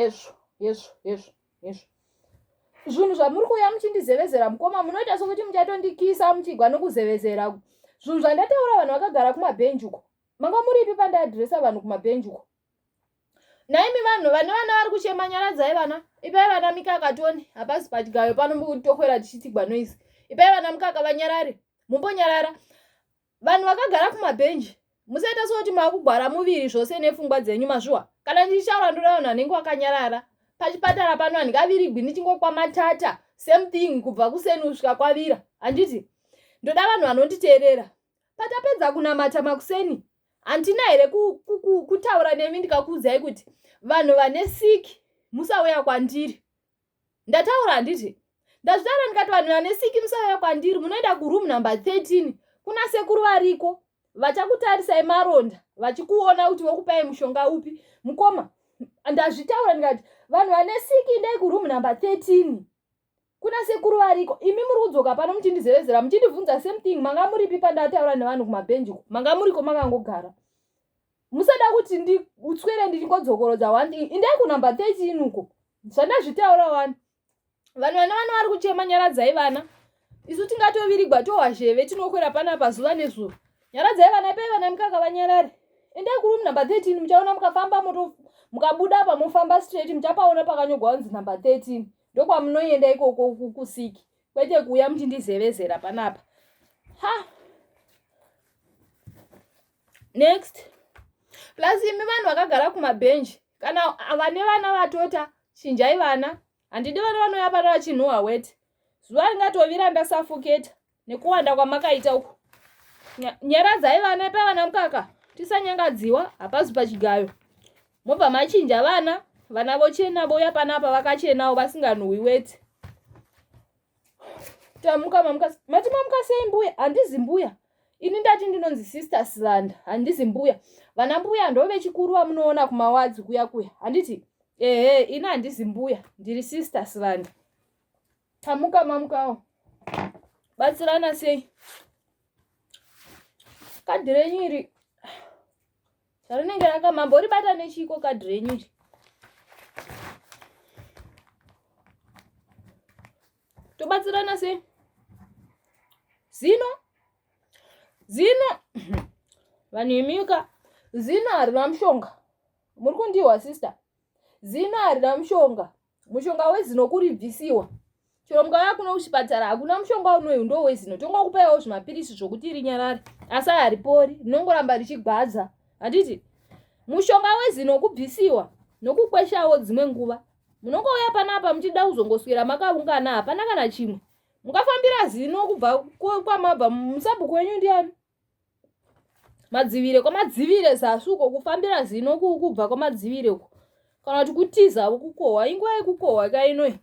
Hezvo, hezvo, hezvo, hezvo. Zvinhu zvamuri kuuya muchindizevezera mukoma munoita sokuti muchatondikisa muchigwa nokuzevezera. Zvinhu zvandataura vanhu vakagara kumabhenji uko. Manga muripi pandaadhiresa vanhu kumabhenji uko? Nhaimi vanhu vane vana vari kuchema nyaradzai vana. Ipai vana mikaka toni. Hapasi pachigayo pano mukutokwera tichitigwa noise. Ipai vana mukaka vanyarare. Mumbonyarara. Vanhu vakagara kumabhenji musaita sokuti makugwara muviri zvose nepfungwa dzenyu mazviwa. Kana ndichitaura ndoda vanhu vanenge vakanyarara. Pachipatara pano handingavirigwi ndichingokwamatata same thing kubva kuseni kusvika kwavira. Handiti? Ndoda vanhu vanonditeerera. Patapedza kunamata makuseni handina here kutaura nemi ndikakuudzai kuti vanhu vane siki musauya kwandiri. Ndataura handiti? Ndazvitaura ndikati vanhu vane siki musauya kwandiri munoenda kuroom number 13 kuna sekuru variko vachakutarisai maronda vachikuona kuti vokupai mushonga upi. Mukoma ndazvitaura ndikati vanhu vane siki endai kuroom number 13 kuna sekuru variko. Imi muri kudzoka pano muchindizevezera muchindibvunza same thing. Manga muripi pandataura nevanhu kumabhenji uko? Manga muriko makangogara. Musada kuti nditswere ndichingodzokorodza one thing. Indai kunumber 13 uko. Zvandazvitaura wani. Vanhu vane vana vari kuchema nyaradzai vana. Isu tingatovirigwa tohwa zheve tinokwera panapa zuva nezuva. Nyaradzai vana ipai vana mikaka vanyarare. Endai kuroom number 13 muchaona mukafamba moto mukabuda apa mofamba straight muchapaona pakanyogwa kunzi number 13. Ndokwamunoenda ikoko kusiki. Kwete kuuya muchindizevezera panapa. Ha. Next. Plus imi vanhu vakagara kumabhenji kana vane vana vatota chinjai vana. Handidi vana vanouya pano vachinhuhwa weti. Zuva ringatovira ndasafoketa nekuwanda kwamakaita uku. Nyaradzai vana ipai vana mukaka tisanyangadziwa hapazi pachigayo. Mobva machinja vana, vana vochena vouya panapa vakachenawo vasinganhuhwi weti. Tamuka mamuka mati mamuka sei mbuya? Handizi mbuya. Ini ndati ndinonzi Sister Silanda, handizi mbuya. Vana mbuya ndo vechikuru vamunoona kumawadzi kuya kuya. Handiti? Ehe, ini handizi mbuya, ndiri Sister Silanda. Tamuka mamukawo. Batsirana sei? Kadhi renyu iri zvarinenge rakamamboribata nechiko kadhi renyu iri? Tobatsirana sei? Zino zino vanhu imika zino harina mushonga. Muri kundihwa sister? Zino harina mushonga. Mushonga wezino kuribvisiwa. Chero mukauya kuno kuchipatara hakuna mushonga unoyu ndo wezino. Tongokupaiwo zvimapirisi zvokuti rinyarare. Asi haripori, rinongoramba richigwadza. Handiti? Mushonga wezino kubvisiwa nokukweshawo dzimwe nguva. Munongouya panapa muchida kuzongoswera makaungana hapana kana chimwe. Mukafambira zino kubva kwamabva musabhuku wenyu ndiani? Madzivire kwamadzivire zasi uko kufambira zino kubva kwamadzivire uko. Kana kuti kutiza kukohwa inguva yekukohwa ka inoyi.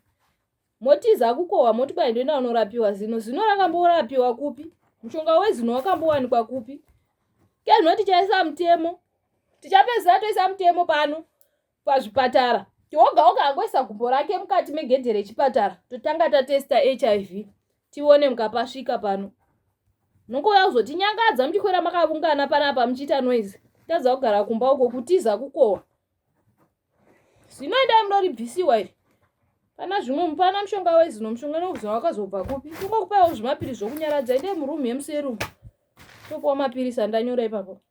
Motiza kukohwa moti kwai ndoenda unorapiwa zino. Zino rakamborapiwa kupi? Mushonga wezino wakambowanikwa kupi? Ke zvino tichaisa mutemo. Tichapedzisira toisa mutemo pano pazvipatara. Woga woga angoisa gumbo rake mukati megedhe rechipatara. Totanga tatesta HIV. Tione mukapasvika pano. Munongouya kuzotinyangadza muchikwira makavungana panapa muchiita noise. Tadza kugara kumba uko kutiza kukohwa. Zino endai munoribvisiwa iri. Pana zvimwe pana mushonga wezino mushonga nokuzina wakazobva kupi? Tongokupaiwo zvimapirisi zvokunyaradza endai muroom yemuseri umu. Topuwa mapirisi andanyora ipapo.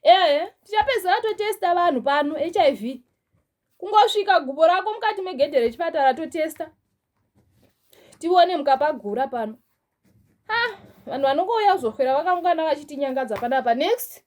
Ehe, tichapedzisira totesta vanhu pano HIV. Kungosvika gubo rako mukati megedhe rechipatara totesta. Tione mukapagura pano. Ha, vanhu vanongouya kuzoswera vakaungana vachitinyangadza panapa. Next.